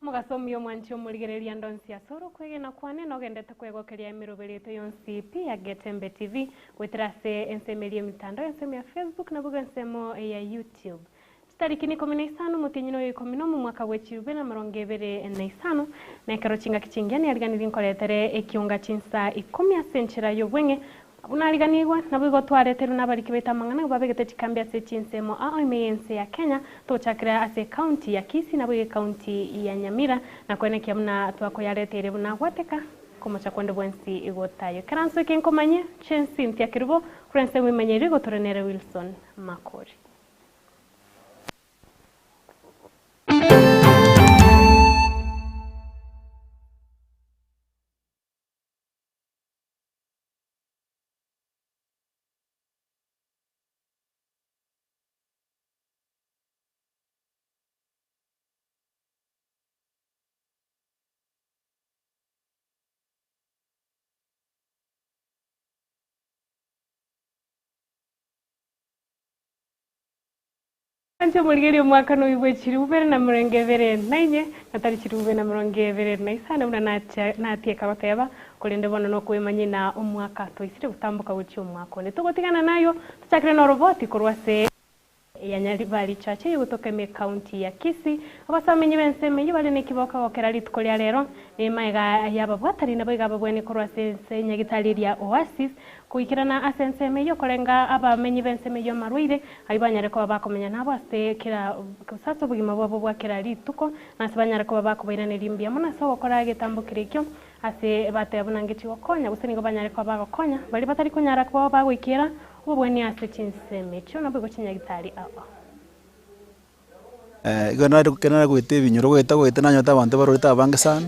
Omogaso omuya omwanchi omorigereria ande onsi ase ore okwegena kwane nogendete kwegokeria emeroberi yaito yonsi pi ya Getembe TV goetera ase ensemo eria emitandao ensemo ya Facebook naboigo ensemo ya YouTube. Chitariki nikomi na isano omotienyi noyo ikomi nomo omwaka bwe chirube na emerongo ebere na isano, na ekero chingaki chingiya niariganirie nkoretere ekionga chinsa ikomi ase enchera y'obweng'e Buna ariganigwe, naboigo twareterwe nabariki baito amang'ana abwo babegete chikambi ase chinsemo ao ime y'ense ya Kenya, togochakera ase ecounty ya Kisii naboigo ecounty ya Nyamira, na koenekia buna twakoyareteire buna agwateka komocha konde bwensi gotayo. Ekeranso eke nkomanye, Chensi Ntia Kerubo, korwa ensemo emanyeriri gotore nere Wilson Makori. Inche omorigereria omwaka noyo bwe chilifu bibere na emerongo ebere na inye, na tari chilifu bibere na emerongo ebere na isano buna nacha natieka goteba, korende bono nokwemanyia na omwaka twaisire gotamboka gochia omwaka onde. Togotigana naywo, tochakere noroboti korwa ase ya Nyaribari Church eyegotoka ime ecounty ya Kisii. Abasamenyi b'ensemo eyio bare nekiboka gokera rituko ria rero, nemaega y'ababwatani naboigo ababwene korwa ase ense nyagitari eria Oasis, Goikerana ase ensemo eyio korenga abamenyi b'ensemo eyio amarwaire, ayio banyare koba bakomenya nabo ase kera gose ase obogima bwabo bwa kera rituko, na ase banyare koba bakobairaneria mbuya mono ase ogokora egetambo keria ekio, ase bateba buna ngechi gokonya, gose nigo banyare koba bagokonya baria batari konyara koba bagoikera obobweni ase chinsemo echio, naboigo chinyagitari ao. Igo nare ekero nare goeta ebinyoro goeta goeta nanyorete abanto barwarete abange sana,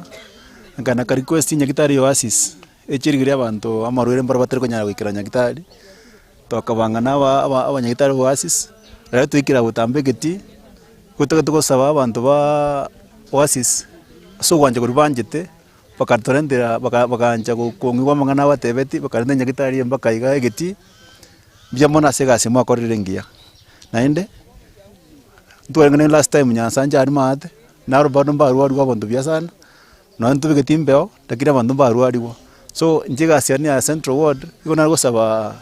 nkana nka request nyagetari ya Oasis, eche rigiria abanto amarwaire mbaro batari konyara goikera nyagetari, twakabanga na aba aba abanyagetari ba Oasis, rero twaikire gotamba egetii, nigo totagete gosaba abanto baaaa Oasis, ase ogwancha koria banchete, bakatorentera baka bakaancha go kong'igwa amang'ana abatebeti, bakarenta nyagetari eye mpaka igaa egetii, mbuya mono ase egasi mwakorire engiya. Naende, ntwarenge naende last time Nyansancha aria maate, naro bado mbarwarigwe abanto buya sana, nonye ntobegeti embeo, lakini abanto mbarwarigwa. So, inche egasi yane ya central ward, nigo nare gosabaa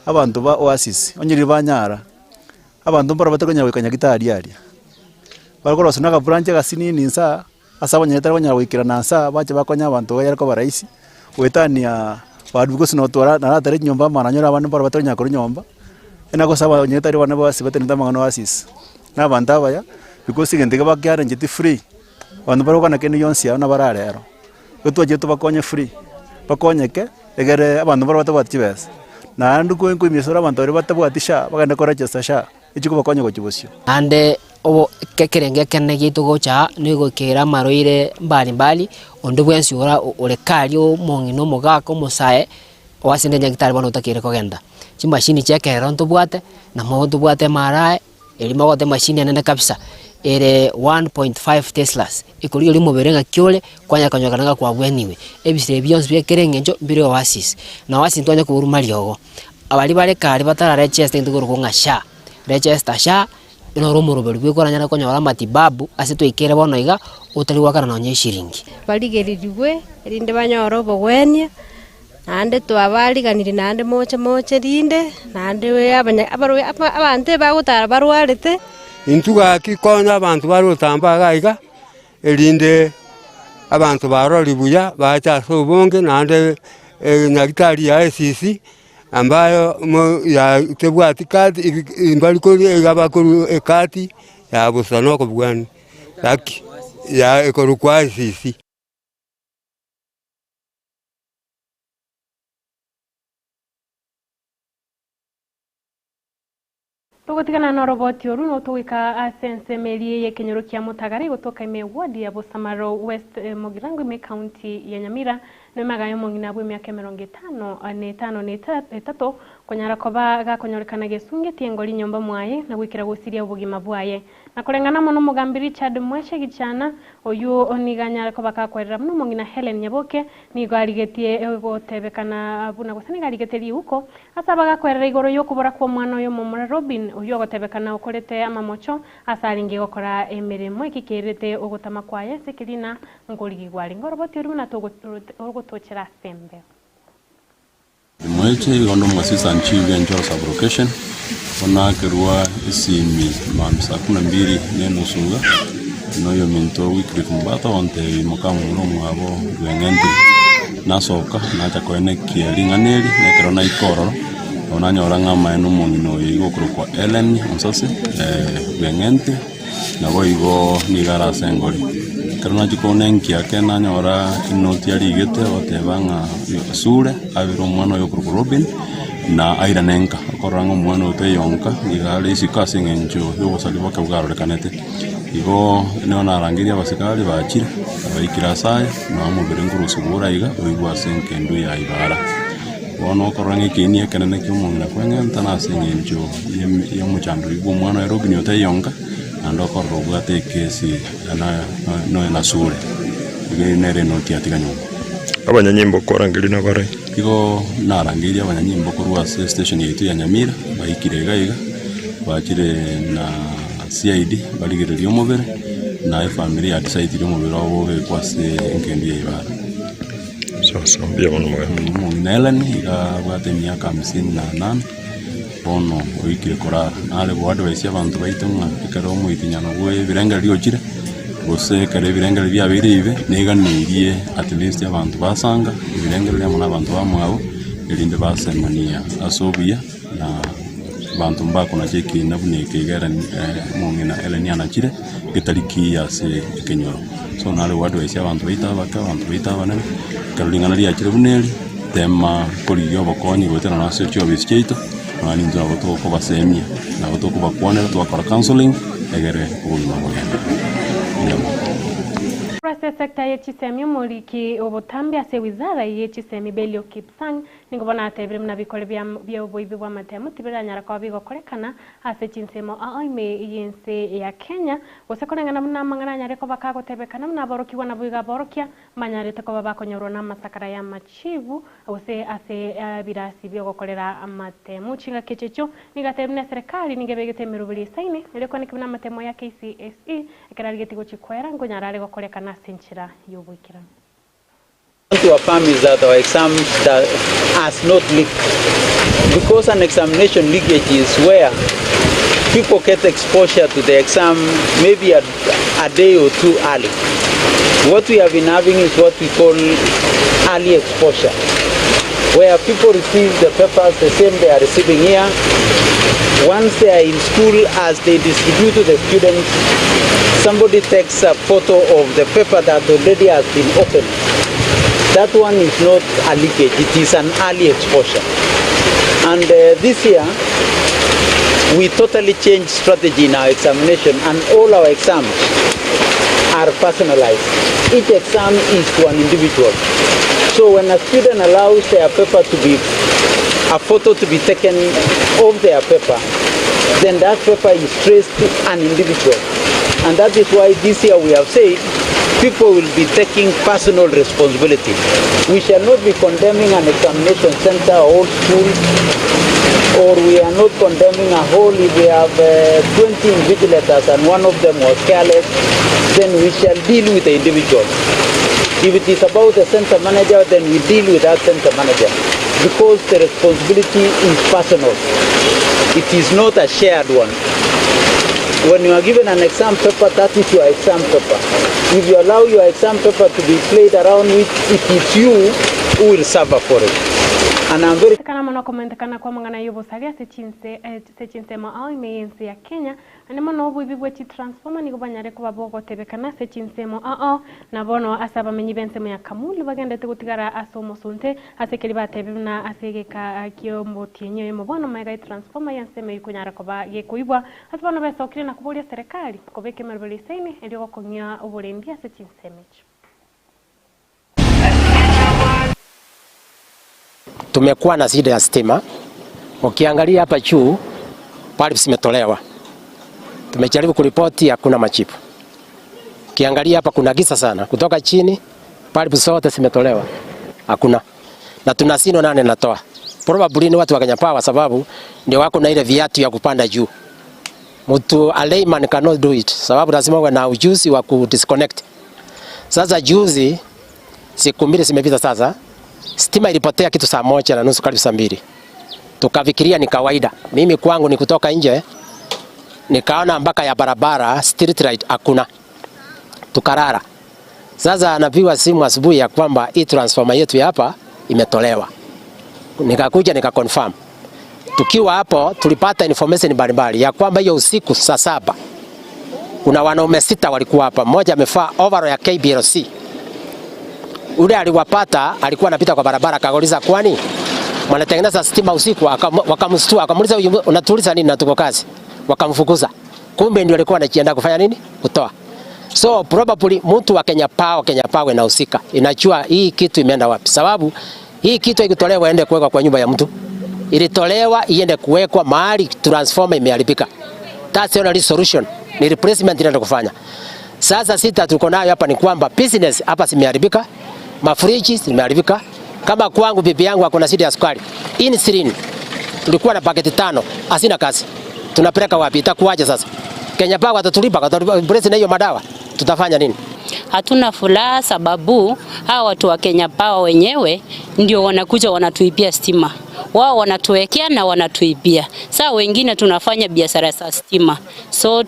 abanto ba oasis, onye riria banyara, abanto mbaro batakonyara goika nyagetari aria, bakorosia na akabranch agasinini inse aa. Ase abanyene tari konyara goikerana ase aa, bache bakonye abanto iga yare koba rahisi, goetania baria gose notwara naratare chinyomba amo nanyore abande mbaro batari konyara korwa nyomba, ena gose abanyene tari bane bonsi batenenete amang'ana oasis, na abanto abaya, because egento eke bakiarencheti free, abanto mbare gokwana kende gionsi aro nabo ararero, igo twachire tobakonye free, bakonyeke, egere abanto mbaro batabwati chibesa. Naende nko nkoimisora abanto baria batabwati sha, bagende koregister sha. Echi kobakonya gochia bosio. Naende obo ekerengo ekenene giaito gocha aa nigo kere amarwaire mbali mbali, onde bwensi ora ore karia omong'ina omogaka omosae, oasende nyagetari bono otakeire kogenda. Chimashini chia ekerero ntobwate, namo ntobwate MRI, eria mogote emashini enene kabisa, ere 1.5 teslas, ekorigereria omobere ng'aki ore, kwanya konyora ng'a kwabweniwe. Ebisire ebi bionsi bia kera eng'encho mbire oasis, na oasis ntwanya koborwa mariogo. Abaria bare kare batararecheste egento kekorokwa ng'a SHA, register SHA, noro omoroberi bweka oranyare konyora amatibabu ase twaikere bono iga, otari goakana nonye eshiringi. Barigererigwe, erinde banyore obogwenia, naende twabariganirie naende moche moche rinde, naende abanya abarwa aba abanto ebagotara barwarete. Intwe gaki konya abanto bare gotamba iga iga, erinde abanto barorire buya bache ase obonge naende nyagetari ya esisi ambayo mo ya tebwati kati mbari koria iga bakorwa ekati ya bosa na okobwani gaki ya ekorokwa esisi. Togotigana noroboti oru notogoika ase ensemo eria y'ekenyoro kia Motagara egotoka ime eward ya Bosamaro West Mugirango ime ecounty ya Nyamira. Nemagaye omong'ina bw'emiaka emerongo etano na etano na etato, konyara koba gakonyorekana gesungetie engori nyomba mwaye na goikera gosiria obogima bwaye. Na koreng'ana amo nomogambi Richard Mweshe Gichana, oyio nigo anyare koba gakwerera buna omong'ina Hellen Nyaboke nigo arigetie gotebekana buna gose nigo arigetie riuko ase abagakwerera igoro y'okobora kw'omwana oye omomura Robin oyio ogotebekana okorete amamocho ase arenge gokora emeremo eki kerete ogotama kwaye ase ekerina Nkorigigwa arenge oroboti oria buna togotochera ase embeo. Mweche igo onde omwasisa nchibi enchoro sub-location, bono akerua esimi maambia saa kumi na mbili na enusu iga, na oyominto Wycliffe Mbato ogontebia moka momura omwabo bweng'entire. Nasoka nacha koenekia ring'ana eri, na ekero naika ororo, nabo nanyora ng'a amaene omong'ina oyo iga okorokwa Ellen Onsase bweng'entire. Naboigo nigo are ase engori. Ekero nachia kobuna enkiake nanyora enoti arigete ogoteba ng'a sure abere omwana oye okorokwa Robin na airane nka. Okorora ng'a omwana oyo taiyo nka nigo are isiko ase eng'encho ya obosaria boke bwarorekanete. Igo nigo narangeria abasikari bachire, baikire ase aya, na omobere nkorusigwa ore aiga oigwe ase enkendo ya ibara. Bono okorora ng'a ekieni ekenene ki'omong'ina kweng'enta nase eng'encho y'omochandori bw'omwana oye Robini otaiyo nka, naende okorora obwate ekesi nonya nasure, igo eyio nere enoti atiga nyomba. Abanyanyimbo kwarangeria nabarai. Igo narangeirie abanyanyimbo korwa ase estation yaito ya Nyamira, baikire iga iga, bachire na CID barigererie omobere, na efamiri yadecidirie omobere obo obekwe ase engendu ya ibara. Sasa mbuya mono mogambi. Omong'ina Ellen iga abwate emiaka hamsini na nane, bono oikire korara. Nare goadvise abanto baito ng'a ekero omoitinyano bwa ebirengererio ochire, gose ekero ebirengererio biabeire ebibe, neganeirie at least abanto basanga ebirengererio amo na abanto bamwabo, erinde basemania ase obuya na abanto mbakonacha ekina buna eke iga Ellen omong'ina Ellen anachire, getari kiya ase ekenyoro. So nare goadvise abanto baito abake, abanto baito abanene, ekero ring'ana riachire buna eri, tema korigia obokonyi goetera nonye ase chiofisi chiaito, nonya nintwe nabo tokobasemia, nabo tokobakwanera twakora counselling, egere obogima bogende buya mono. Korwa ase esecta ye chisemi omoriki obotambe ase ewizara ye chisemi Belio Kipsang Nigo bono atebire buna bikore bi'oboibi bw'amatemo tibiranyara koba bigokorekana ase chinsemo ao ime y'ense ya Kenya, gose koreng'ana buna amang'ana anyare koba kagotebekana buna aborokigwa naboigo aborokia mbanyarete koba bakonyorwa namasakara y'amachibu gose ase ebirasi bi'ogokorera amatemo. Chingaki echi echio nigo atebire buna eserekari nigo ebegete emeroberi esaine erio kwanekwa buna amatemo ya KCSE ekero arigetie gochia koera nkonyara are gokorekana ase enchera y'oboikeranu. Want to affirm is that our exams that has not leaked because an examination leakage is where people get exposure to the exam maybe a, a day or two early. What we have been having is what we call early exposure, where people receive the papers the same they are receiving here. Once they are in school, as they distribute to the students, somebody takes a photo of the paper that already has been opened. That one is not a leakage, it is an early exposure. And uh, this year, we totally changed strategy in our examination and all our exams are personalized. Each exam is to an individual. So when a student allows their paper to be, a photo to be taken of their paper, then that paper is traced to an individual. And that is why this year we have said people will be taking personal responsibility. We shall not be condemning an examination center or school, or we are not condemning a whole. If we have 20 invigilators and one of them was careless, then we shall deal with the individual. If it is about the center manager, then we deal with that center manager because the responsibility is personal. It is not a shared one. When you are given an exam paper, that is your exam paper. If you allow your exam paper to be played around with, it is you who will suffer for it. And I'm very Tekana mono okomentekana kw'amang'ana y'obosaria ase chinse ase chinsemo ao ime y'ense ya Kenya, Naende mono oboibi bwe chitransformer nigo banyare koba bogotebekana ase chinsemo ao, na bono ase abamenyi b'ensemo ya Kamulu bagenderete gotigara ase omosunte ase keria batebire buna ase egeka ki'omotienyi oyomo bono magega y'etransformer y'ensemo eyio konyara koba gekoibwa. Ase bono besokire na koboria serikali kobeka emeroberi esaine erio gokong'ia oborendi ase chinsemo echio. Tumekuwa na shida ya stima, ukiangalia hapa juu bulbs zimetolewa. Tumejaribu kuripoti hakuna majibu. Ukiangalia hapa kuna giza sana, kutoka chini bulbs zote zimetolewa, hakuna na tunashindwa nani natoa. Probably ni watu wa Kenya Power, sababu ndio wako na ile viatu ya kupanda juu. Mtu a layman cannot do it, sababu lazima uwe na ujuzi wa ku disconnect. Sasa juzi, siku mbili zimepita sasa, stima ilipotea kitu saa 1:30 karibu saa 2. Tukafikiria ni kawaida. Mimi kwangu ni kutoka nje, nikaona mpaka ya barabara street light hakuna, tukarara. Sasa anapiga simu asubuhi ya kwamba hii transformer yetu ya hapa imetolewa. Nikakuja nika confirm. Tukiwa hapo tulipata information mbalimbali ya kwamba hiyo usiku saa 7 kuna wanaume 6 walikuwa hapa. Mmoja amevaa overall ya KPLC. Ule aliwapata alikuwa anapita kwa barabara, akauliza kwani wanatengeneza stima usiku? Wakamstua, akamuuliza huyu unatuuliza nini na tuko kazi? Wakamfukuza. Kumbe ndio alikuwa anajiandaa kufanya nini? Kutoa. So probably mtu wa Kenya Power, Kenya Power inahusika. Inajua hii kitu imeenda wapi. Sababu hii kitu haikutolewa iende kuwekwa kwa nyumba ya mtu. Ilitolewa iende kuwekwa mahali transformer imeharibika. That's the only solution. Ni replacement inaenda kufanya. Sasa sita tuko nayo hapa ni kwamba business hapa zimeharibika, mafriji zimeharibika. Kama kwangu bibi yangu akona shida ya sukari. Insulin tulikuwa na paketi 5, hazina kazi. Tunapeleka wapi? Itakuwaje sasa? Kenya Power watatulipa, watatulipa na hiyo madawa. Tutafanya nini? Hatuna furaha sababu hawa watu wa Kenya Power wenyewe ndio wanakuja wanatuibia stima. Wao wanatuwekea na wanatuibia. Sasa wengine tunafanya biashara za stima. So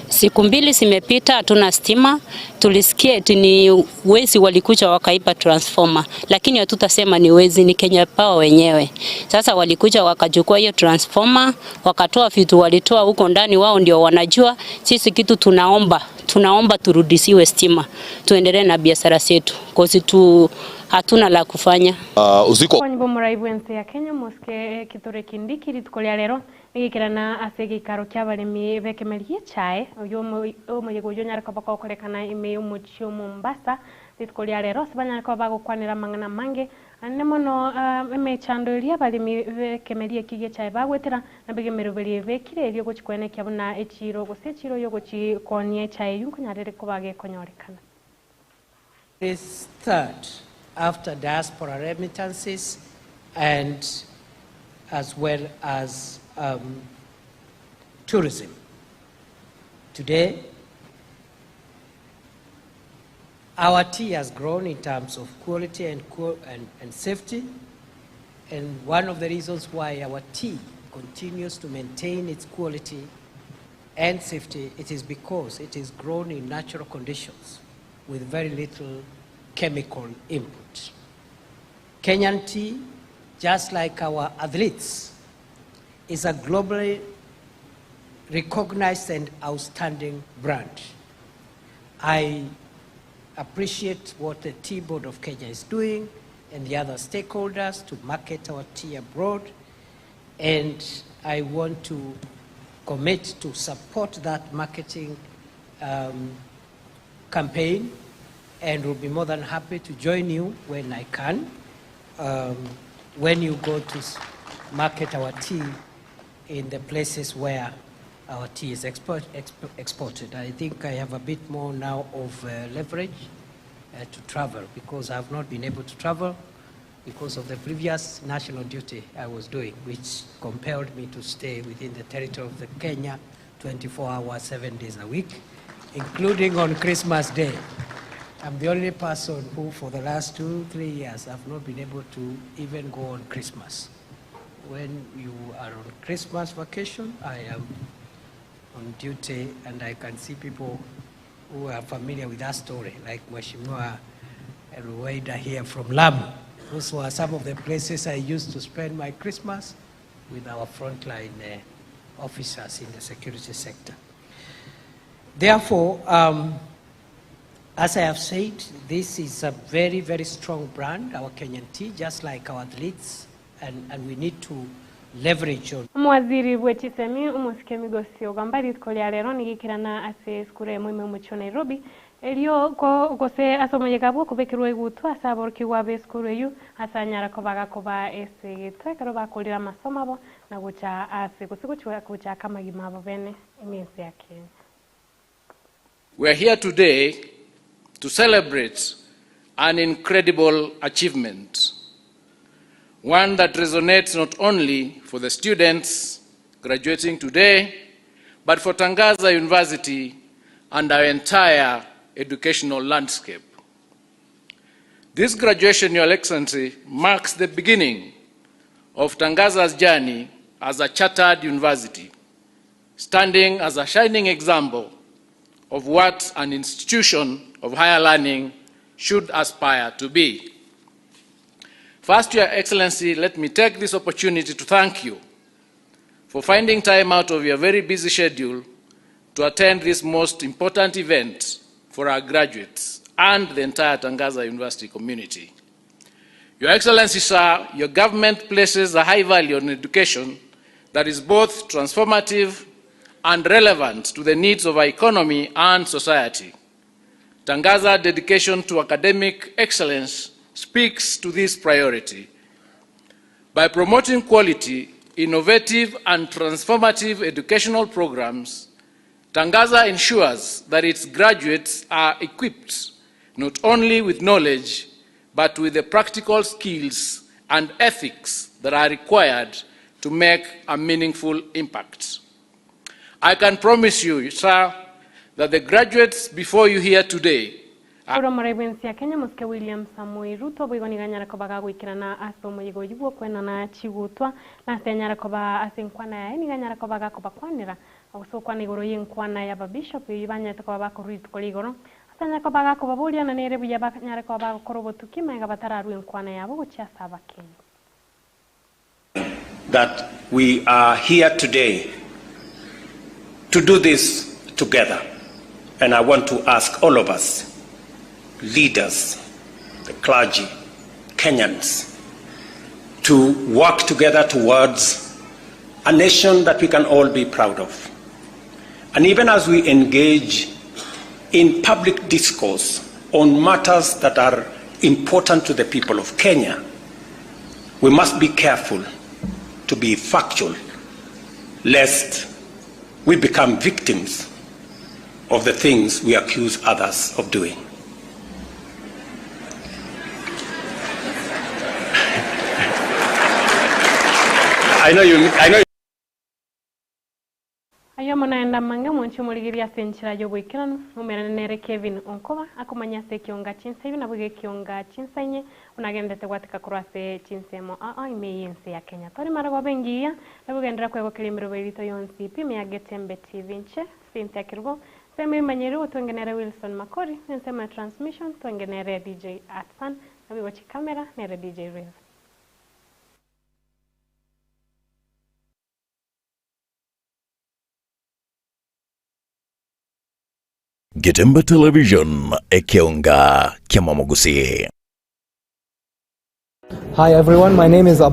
siku 2 zimepita hatuna stima. Tulisikia eti ni wezi walikuja wakaiba transformer, lakini hatutasema ni wezi, ni Kenya Power wenyewe. Sasa walikuja wakachukua hiyo transformer, wakatoa vitu walitoa huko ndani, wao ndio wanajua. Sisi kitu tunaomba turudishiwe stima, tuendelee na biashara zetu, cause tu hatuna la kufanya. Usiku Kwa nyimbo muraibu ense ya Kenya moske Kithure Kindiki rituko ria rero nigikirana ase gikaro kia barimi bekemerie chae uyu omuyego uyu nyareko bakokorekana ime omuchi o Mombasa rituko ria rero ase banyareko bagokwanera mang'ana mange anene mono emechando eria barimi bekemerie kigie chae bagwetera na bigemeroberie bekire erio gochikwenekia buna echiro gose echiro yogochikonia echae eyu nkonyarere kobagekonyorekana. Is third after diaspora remittances and as well as tourism. Today, our tea has grown in terms of quality and safety, and one of the reasons why our tea continues to maintain its quality and safety, it is because it is grown in natural conditions with very little chemical input. Kenyan tea, just like our athletes, is a globally recognized and outstanding brand. I appreciate what the Tea Board of Kenya is doing and the other stakeholders to market our tea abroad, and I want to commit to support that marketing campaign, and will be more than happy to join you when I can, when you go to market our tea in the places where our tea is exported. I think I have a bit more now of leverage to travel, because I have not been able to travel because of the previous national duty I was doing, which compelled me to stay within the territory of the Kenya 24 hours, 7 days a week, including on Christmas Day. I'm the only person who, for the last 2-3 years, have not been able to even go on Christmas. When you are on Christmas vacation, I am on duty, and I can see people who are familiar with that story, like Mheshimiwa Ruweida here from Lamu. Those were some of the places I used to spend my Christmas with our frontline officers in the security sector. Therefore, as I have said, this is a very, very strong brand, our Kenyan tea, just like our athletes, and we need to leverage on. Mwaziri bwechisemi umusike migosi ogamba rituko ria rero nigikirana ase skuru emwe ime omuchi o Nairobi Erio ko gose ase omoyega bw'okobekerwa egutwa ase aborokigwa b'esukuru eyio, ase anyare koba gakoba esegetwa ekero bakorire amasomo abo na gocha ase gose gochia gochaka amagima abo bene ime ense ya Kenya. We are here today to celebrate an incredible achievement, one that resonates not only for the students graduating today, but for Tangaza University and our entire educational landscape. This graduation, Your Excellency, marks the beginning of Tangaza's journey as a chartered university, standing as a shining example of what an institution of higher learning should aspire to be. First, Your Excellency, let me take this opportunity to thank you for finding time out of your very busy schedule to attend this most important event for our graduates and the entire Tangaza University community. Your Excellency, sir, your government places a high value on education that is both transformative and relevant to the needs of our economy and society. Tangaza dedication to academic excellence speaks to this priority. By promoting quality, innovative and transformative educational programs, Tangaza ensures that its graduates are equipped not only with knowledge, but with the practical skills and ethics that are required to make a meaningful impact. I can promise you, sir, that the graduates before you here today Korwa omorai bw'ense ya Kenya Mosike William Samoei Ruto boigo nigo anyare koba gagoikerana ase omoyega oyio bw'okoenana chigutwa, na ase anyare koba ase enkwana yaye nigo anyare koba gakobakwanera gose gokwana igoro y'enkwana y'ababishop eyio banyarete koba bakorwa rituko ria igoro. Ase anyare koba gakobaboria na nere buya banyare koba bagokora obotuki magega batararua enkwana yabo gochia ase Abakenya. That we are here today to do this together and I want to ask all of us leaders, the clergy, Kenyans to work together towards a nation that we can all be proud of. And even as we engage in public discourse on matters that are important to the people of Kenya, we must be careful to be factual, lest we become victims of the things we accuse others of doing. I know you, I know Ayio amo naende amange omonche omorigererie ase enchera y'oboikeranu, omerane nere Kevin Onkoba, akomanya ase ekionga chinsa ibere naboigo ekionga chinsa inye, buna agenderete gwatika korwa ase chinsemo ao ime y'ense ya Kenya. Tori marogoba engiya, naboigo genderera kwegokeria emerobo erito yonsi pi ime ya Getembe TV. Inche, Cynthia Kerubo, ensemo y'emanyereri gotwenge nere Wilson Makori, na ensemo ya transmission twenge nere DJ Atsan, naboigo chicamera nere DJ Rev. Getembe Television, ekeonga kiamamogusii. Hi everyone, my name is.